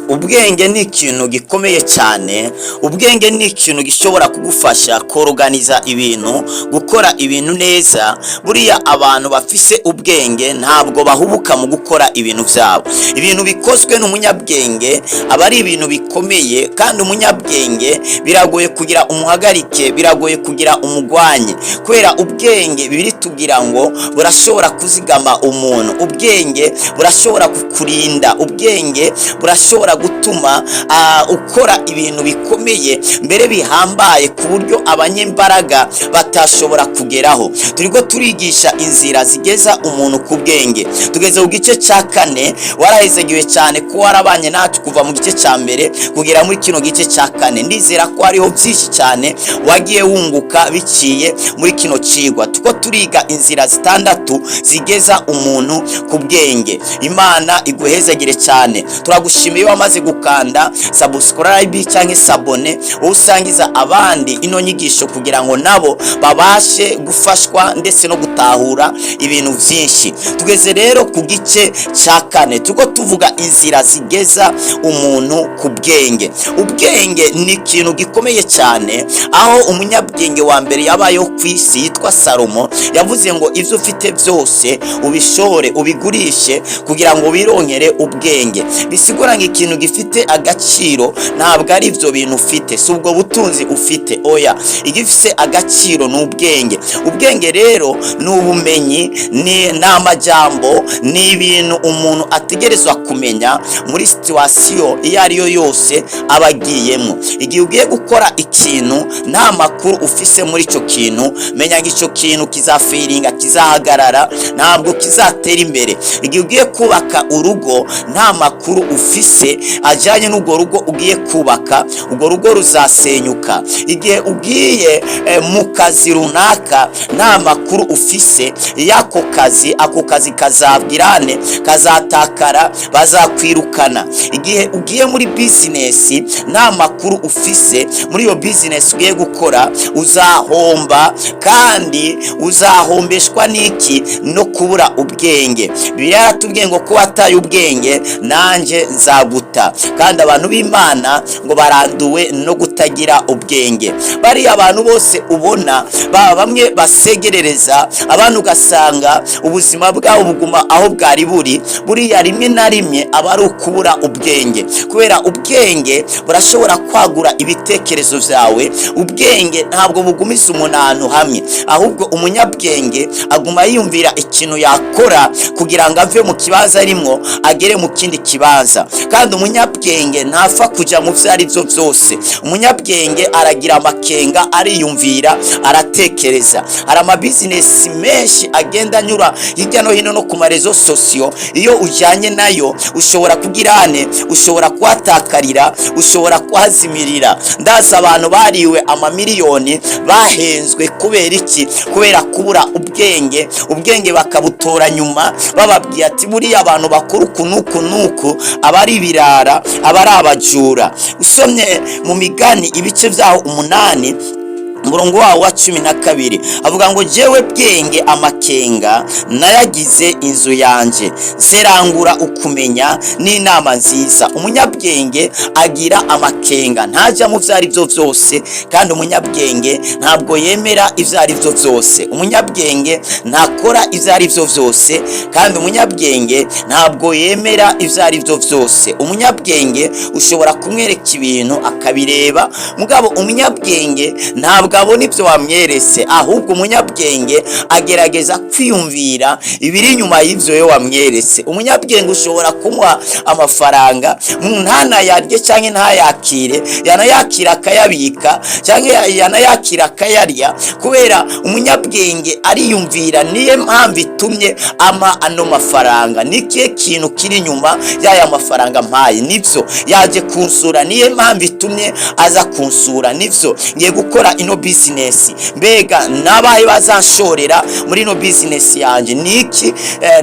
Ubwenge ni ikintu gikomeye cyane. Ubwenge ni ikintu gishobora kugufasha koroganiza ibintu, gukora ibintu neza. Buriya abantu bafise ubwenge ntabwo bahubuka mu gukora ibintu byabo. Ibintu bikozwe n'umunyabwenge aba ari ibintu bikomeye, kandi umunyabwenge biragoye kugira umuhagarike, biragoye kugira umugwanye, kubera ubwenge biri tugira ngo burashobora kuzigama umuntu. Ubwenge burashobora kukurinda. Ubwenge burashobora gutuma ukora ibintu bikomeye, mbere bihambaye, ku buryo abanyembaraga batashobora kugeraho. Turiko turigisha inzira zigeza umuntu ku bwenge. Tugeze ku gice cya kane. Warahezegiwe cyane ko warabanye natwe kuva mu gice cya mbere kugera muri kino gice cya kane. Ndizera ko hariho byinshi cyane wagiye wunguka biciye muri kino cigwa. Tuko turiga inzira zitandatu zigeza umuntu ku bwenge. Imana iguhezagire cyane. Turagushimiye iyo wamaze gukanda subscribe cyangwa s'abonner, wowe usangiza abandi ino nyigisho kugira ngo nabo babashe gufashwa ndetse no gutahura ibintu byinshi. Tugeze rero ku gice cya kane, turiko tuvuga inzira zigeza umuntu ku bwenge. Ubwenge ni ikintu gikomeye cyane, aho umunyabwenge wa mbere yabayeho ku isi yitwa Salomo yavuze ngo ibyo ufite byose ubishore, ubigurishe kugira ngo wironkere ubwenge. Bisigura ngo ikintu gifite agaciro ntabwo ari ibyo bintu ufite, si ubwo butunzi ufite, oya. Igifite agaciro ni ubwenge. Ubwenge rero ni ubumenyi, ni amajambo, ni ibintu umuntu ategerezwa kumenya muri situation iyo ari yo yose aba agiyemo. Igihe ugiye gukora ikintu nta makuru ufise muri icyo kintu, menya ngo icyo kintu kizafiringa, kizahagarara, ntabwo kizatera imbere. Igihe ugiye kubaka urugo nta makuru ufise ajyanye n'urwo rugo ugiye kubaka, urwo rugo ruzasenyuka. Igihe ugiye mu kazi runaka nta makuru ufise y'ako kazi, ako kazi kazabwirane, kazatakara, bazakwirukana. Igihe ugiye muri bizinesi nta makuru ufise muri iyo bizinesi ugiye gukora, uzahomba, kandi uzahombeshwa n'iki? No kubura ubwenge. Bibiliya yaratubwiye ngo ko wataye ubwenge, nanjye nzaguta. Kandi abantu b'Imana ngo baranduwe no kutagira ubwenge. Bariya abantu bose ubona baba bamwe basegerereza abantu, ugasanga ubuzima bwabo buguma aho bwari buri, buriya rimwe na rimwe aba ari ukubura ubwenge, kubera ubwenge burashobora kwagura ibitekerezo byawe. Ubwenge ntabwo bugumiza umuntu ahantu hamwe, ahubwo umunyabwenge aguma yiyumvira ikintu yakora kugira ngo ave mu kibanza arimwo agere mu kindi kibanza. Kandi umunyabwenge ntapfa kujya mu byo ari byo byose. Umunyabwenge aragira amakenga, ariyumvira, aratekereza. Hari amabizinesi menshi agenda anyura hirya no hino no ku ma réseaux sociaux. Iyo ujyanye nayo ushobora kugira ane, ushobora kuhatakarira, ushobora kuhazimirira. Ndazi abantu bariwe amamiliyoni, bahenzwe. Kubera iki? Kubera kubura ubwenge. Ubwenge bakabutora nyuma bababwiye ati buriya abantu bakora uku n'uku n'uku aba ari ibirara, aba ari abajura. Usomye mu Migani ibice byaho 8, umurongo wawo wa 12, avuga ngo jewe bwenge amakenga nayagize inzu yanjye, zerangura ukumenya n'inama nziza. Umunyabwenge agira amakenga, ntajya mu byo ari byo byose, kandi umunyabwenge ntabwo yemera ibyo ari byo byose. Umunyabwenge ntakora ibyo ari byo byose, kandi umunyabwenge ntabwo yemera ibyo ari byo byose. Umunyabwenge ushobora kumwereka ibintu akabireba, mugabo umunyabwenge ntabwo abona ibyo wamweretse, ahubwo umunyabwenge agerageza kwiyumvira ibiri inyuma y'ibyo we wamweretse. Umunyabwenge ushobora kumuha amafaranga ntanayarye cyangwa ntayakire, yanayakira akayabika, cyangwa yanayakira akayarya, kubera umunyabwenge ariyumvira: niyo mpamvu itumye ama ano mafaranga, ni ikihe kintu kiri inyuma y'aya mafaranga mpaye? Nibyo yaje kunsura, niyo mpamvu itumye aza kunsura? Nibyo ngiye gukora ino bizinesi, niyo mpamvu itumye aza kunsura? business? Mbega nabahe bazanshorera muri ino business yanje? Niki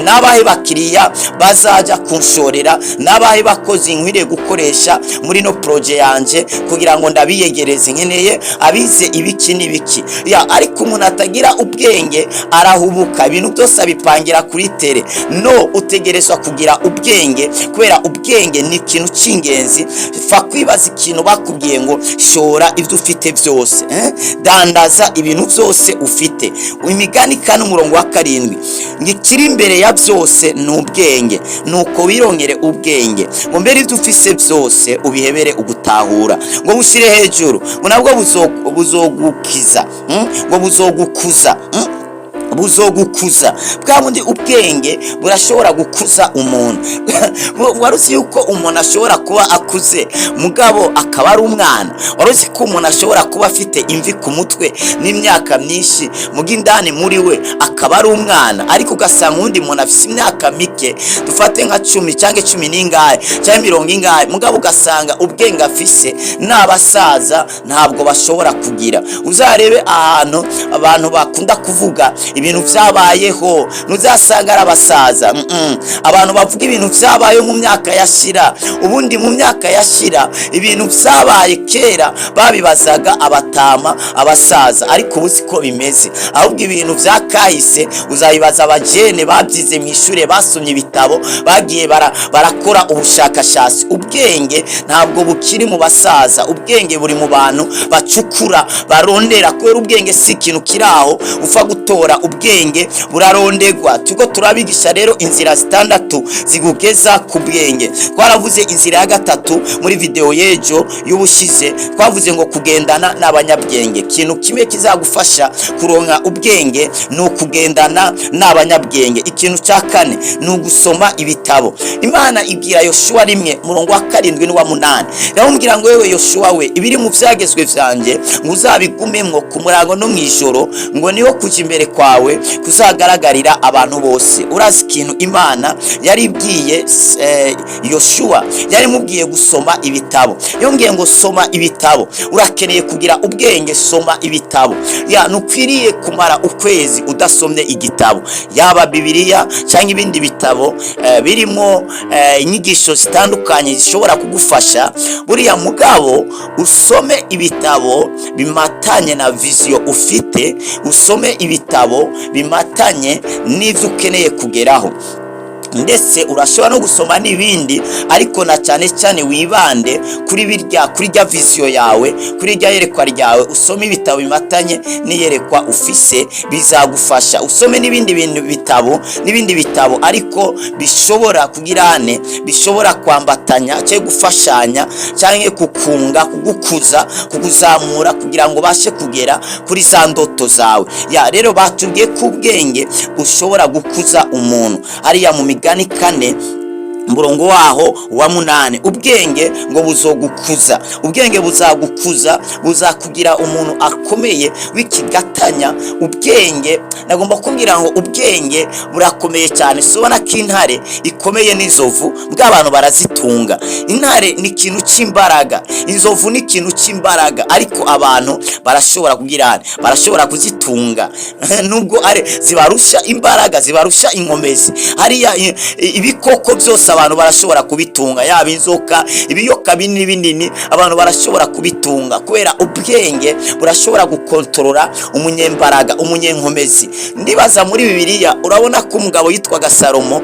nabahe bakiriya bazaja kunshorera? Nabahe bakozi nkwiriye gukoresha muri ino projet yanje kugira ngo ndabiyegereze? Nkeneye abize ibiki n'ibiki. Ya, ariko umuntu atagira ubwenge arahubuka, ibintu byose abipangira kuri terrain. No utegerezwa kugira ubwenge, kubera ubwenge ni ikintu cy'ingenzi. Fa kwibaza ikintu bakubwiye ngo shora ibyo ufite byose, eh? Dandaza ibintu byose ufite. Imigani 4 umurongo wa 7 ngo: "Ikiri imbere ya byose ni ubwenge, nuko wirongere ubwenge, ngo mbere ibyo ufise byose ubihebere ugutahura, ngo bushyire hejuru, ngo nabwo buzogukiza, Ngo buzogukuza, Buzogukuza." Bwa bundi ubwenge burashobora gukuza umuntu. Wari uzi yuko umuntu ashobora kuba akuze mugabo akaba ari umwana? Wari uzi ko umuntu ashobora kuba afite imvi ku mutwe n'imyaka myinshi, muga indani muri we akaba ari umwana? Ariko ugasanga uwundi muntu afite imyaka mike, dufate nka 10 cyangwa 10 n'ingahe cyangwa mirongo ingahe, mugabo ugasanga ubwenge afise n'abasaza ntabwo bashobora kugira. Uzarebe ahantu abantu bakunda kuvuga ibintu byabayeho, ntuzasanga ari abasaza. Abantu bavuga ibintu byabayeho mu myaka yashira, ubundi mu myaka yashira ibintu byabaye kera babibazaga abatama, abasaza, ariko ubu siko bimeze. Ahubwo ibintu bya kahise uzabibaza abajene babyize mu ishuri, basomye ibitabo, bagiye barakora ubushakashatsi. Ubwenge ntabwo bukiri mu basaza, ubwenge buri mu bantu bacukura, barondera, kubera ubwenge si ikintu kiri aho upfa gutora, ubwenge burarondegwa. Turiko turabigisha rero inzira zitandatu zigugeza ku bwenge. Twaravuze inzira ya gatatu muri video y'ejo y'ubushize, twavuze ngo kugendana n'abanyabwenge. Ikintu kimwe kizagufasha kuronka ubwenge ni ukugendana n'abanyabwenge. Ikintu cya kane ni ugusoma ibitabo. Imana ibwira Yoshuwa 1 murongo wa 7 n'uwa 8, iramubwira ngo: "Wewe Yoshuwa we, ibiri mu byagezwe vyanjye ngo uzabigumemwo ku murango no mw'ijoro, ngo niho kuja imbere kwawe kuzagaragarira abantu bose." Urazi ikintu Imana yari ibwiye Yoshuwa? Yari imubwiye gusoma ibitabo. Yongeye ngo: "Soma ibitabo." Urakeneye kugira ubwenge, soma ibitabo. Ya, ntukwiriye kumara ukwezi udasomye igitabo, yaba Bibiliya cyangwa ibindi bitabo birimo inyigisho zitandukanye zishobora kugufasha. Buriya mugabo usome ibitabo bimatanye na vision ufite, usome ibitabo bimatanye n'ibyo ukeneye kugeraho. Ndetse urashobora no gusoma n'ibindi, ariko na cyane cyane wibande kuri birya, kuri rya vision yawe, kuri rya yerekwa ryawe. Usome ibitabo bimatanye n'iyerekwa ufise, bizagufasha. Usome n'ibindi bintu bitabo, n'ibindi bitabo, ariko bishobora kugirane, bishobora kwambatanya cyangwa gufashanya cyangwa kukunga, kugukuza, kukuzamura kugira ngo ubashe kugera kuri za ndoto zawe. Ya, rero batubwiye ko ubwenge bushobora gukuza umuntu, hariya mu Migani 4 umurongo waho wa 8. Ubwenge ngo buzogukuza, ubwenge buzagukuza, buzakugira umuntu akomeye w'ikigatanya. Ubwenge, nagomba kubwira ngo ubwenge burakomeye cyane. Sobona ko intare ikomeye n'inzovu bw'abantu barazitunga. Intare ni ikintu cy'imbaraga, inzovu ni ikintu cy'imbaraga, ariko abantu barashobora kugira, barashobora kuzitunga nubwo ari zibarusha imbaraga, zibarusha inkomezi. Hariya ibikoko byose abantu barashobora kubitunga, yaba inzoka, ibiyoka binini binini, abantu barashobora kubitunga, kubera ubwenge burashobora gukontorora umunyembaraga, umunyenkomezi. Ndibaza muri Bibiliya urabona ko umugabo yitwaga Salomo,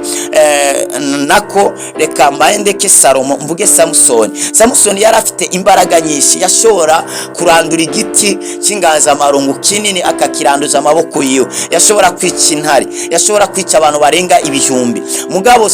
nako reka mbaye ndeke Salomo mvuge Samusoni. Samusoni yari afite imbaraga nyinshi, yashobora kurandura igiti cy'inganzamarungu kinini akakiranduza amaboko yiwe, yashobora kwica intare, yashobora kwica abantu barenga ibihumbi. Mugabo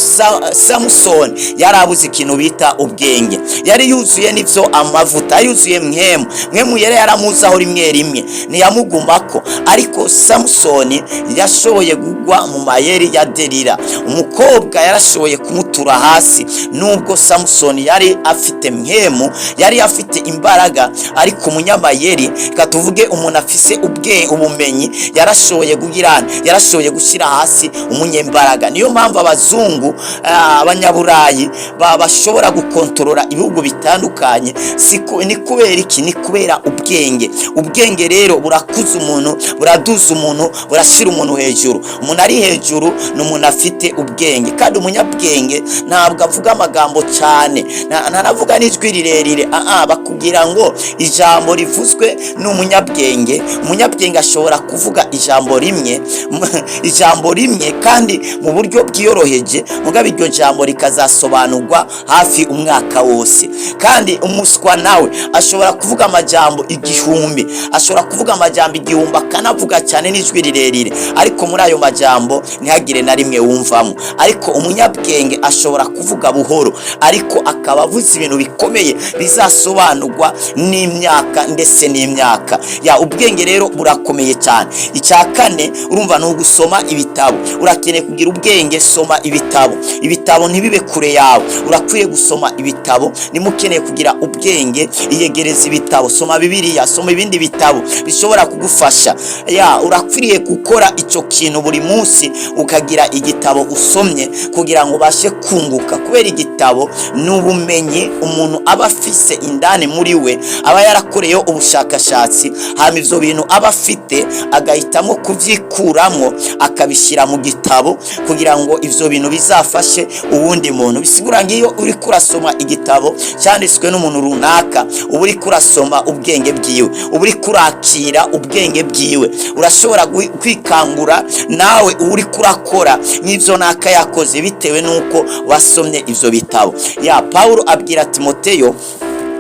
Samusoni yari abuze ikintu bita ubwenge. Yari yuzuye n'ibyo amavuta, yuzuye Mpwemu. Mpwemu yari yaramuzaho rimwe rimwe, ntiyamugumako. Ariko Samusoni yashoboye kugwa mu mayeri ya Delila. Umukobwa yarashoboye kumutura hasi. Nubwo Samusoni yari afite Mpwemu, yari afite imbaraga, ariko umunyamayeri, reka tuvuge umuntu afise ubwe ubumenyi, yarashoboye kugira, yarashoboye gushyira hasi umunyembaraga. Niyo mpamvu abazungu, Abanyaburayi bashobora gukontorora ibihugu bitandukanye. Ni kubera iki? Ni kubera ubwenge. Ubwenge rero burakuza umuntu, buraduza umuntu, burashyira umuntu hejuru. Umuntu ari hejuru ni umuntu afite ubwenge. Kandi umunyabwenge ntabwo avuga amagambo cyane, ntanavuga n'ijwi rirerire. Bakubwira ngo ijambo rivuzwe n'umunyabwenge, umunyabwenge ashobora kuvuga ijambo rimwe, ijambo rimwe kandi mu buryo bwiyoroheje, mugabo iryo jambo rikazasobanurwa hafi umwaka wose. Kandi umuswa nawe ashobora kuvuga amajambo 1000, ashobora kuvuga amajambo 1000, akanavuga cyane n'ijwi rirerire, ariko muri ayo majambo ntihagire na rimwe wumvamo. Ariko umunyabwenge ashobora kuvuga buhoro, ariko akaba avuze ibintu bikomeye bizasobanurwa n'imyaka ndetse n'imyaka. Ya, ubwenge rero burakomeye cyane. Icya kane, urumva, ni ugusoma ibitabo. Urakeneye kugira ubwenge, soma ibitabo. Ibitabo ntibibe kure yawe, urakwiye gusoma ibitabo. Niba ukeneye kugira ubwenge, iyegereza ibitabo, soma Bibiliya, soma ibindi bitabo bishobora kugufasha. Ya, urakwiriye gukora icyo kintu buri munsi, ukagira igitabo usomye kugira ngo ubashe kunguka, kubera igitabo ni ubumenyi umuntu aba afise indani muri we, aba yarakoreyeho ubushakashatsi, hanyuma ibyo bintu aba afite agahitamo kubyikuramo akabishyira mu gitabo kugira ngo ibyo bintu bizafashe uwundi muntu. Bisigura ngo iyo uri kurasoma igitabo cyanditswe n'umuntu runaka, uba uri kurasoma ubwenge bwiwe, uba uri kurakira ubwenge bwiwe. Urashobora kwikangura nawe uba uri kurakora nk'ibyo naka yakoze, bitewe n'uko wasomye ibyo bitabo. Ya, Pawulo abwira Timoteyo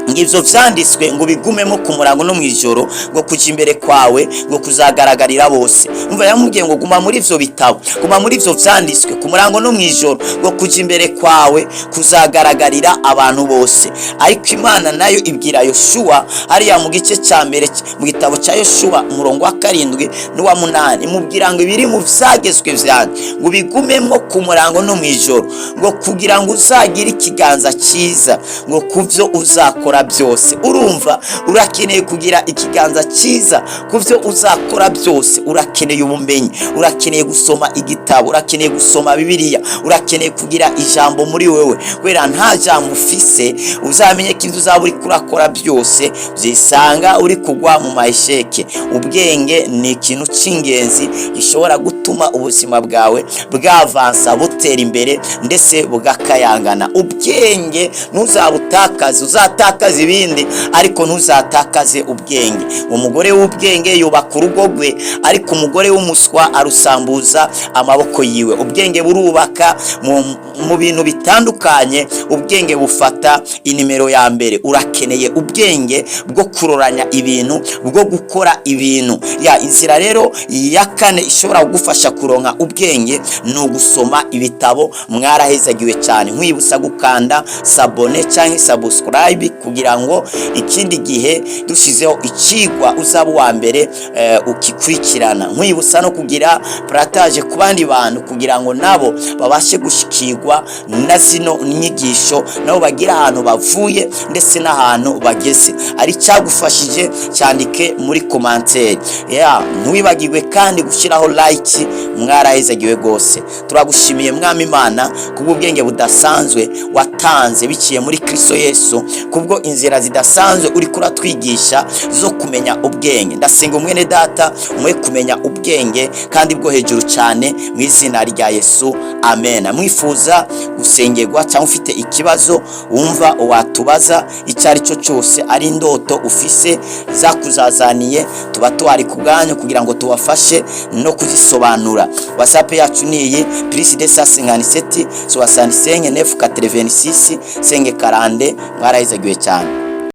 ngo ibyo vyanditswe ngo bigumemo ku murango no mw'ijoro, ngo kuja imbere kwawe ngo kuzagaragarira bose. Umva, yamubwiye ngo guma muri ivyo bitabo, guma muri ivyo vyanditswe ku murango no mw'ijoro, ngo kuja imbere kwawe kuzagaragarira abantu bose. Ariko Imana nayo ibwira Yoshuwa hariya mu gice cya mbere mu gitabo cya Yoshuwa, umurongo wa 7 n'uwa 8, imubwira ngo ibiri mu vyagezwe vyanje ngo bigumemo ku murango no mw'ijoro, ngo kugira ngo uzagire ikiganza cyiza ngo kuvyo uzakora byose. Urumva, urakeneye kugira ikiganza cyiza ku byo uzakora byose. Urakeneye ubumenyi, urakeneye gusoma igitabo, urakeneye gusoma Bibiliya, urakeneye kugira ijambo muri wewe, kubera nta jambo ufise, uzamenye ko ibyo uzaba uri kurakora byose byisanga uri kugwa mu ma échecs. Ubwenge ni ikintu cy'ingenzi gishobora gutuma ubuzima bwawe bwavansa, butera imbere ndetse bugakayangana. Ubwenge ntuzabutakaze. Uzatakaze ibindi, ariko ntuzatakaze ubwenge. Umugore w'ubwenge yubaka urugo rwe, ariko umugore w'umuswa arusambuza amaboko yiwe. Ubwenge burubaka mu bintu bitandukanye. Ubwenge bufata inimero ya mbere. Urakeneye ubwenge bwo kuroranya ibintu, bwo gukora ibintu. Ya, inzira rero ya kane ishobora kugufasha kuronka ubwenge ni ugusoma ibitabo. Mwarahezagiwe cyane. Nkwibutsa gukanda s'abonner cyangwa subscribe kugira ngo ikindi gihe dushyizeho ikigwa uzaba uwa mbere ukikurikirana. Nkwibutsa no kugira partage ku bandi bantu kugira ngo nabo babashe gushikirwa na zino nyigisho, nabo bagire ahantu bavuye ndetse n'ahantu bageze. Ari cyagufashije, cyandike muri commentaire. Ya, ntiwibagirwe kandi gushyiraho like. Mwarahezagiwe rwose. Turagushimiye, Mwami Imana, kubw'ubwenge budasanzwe watanze biciye muri Kristo Yesu, kubwo inzira zidasanzwe uri kuratwigisha zo kumenya ubwenge. Ndasenga umwene data umwe kumenya ubwenge kandi bwo hejuru cyane, mu izina rya Yesu, amen. Mwifuza gusengerwa cyangwa ufite ikibazo wumva watubaza, icyo ari cyo cyose, ari indoto ufise zakuzazaniye, tuba tuhari ku bwanyu kugira ngo tubafashe no kuzisobanura. WhatsApp yacu ni iyi: +257 65 986 540. Mwarahizagiwe cyane.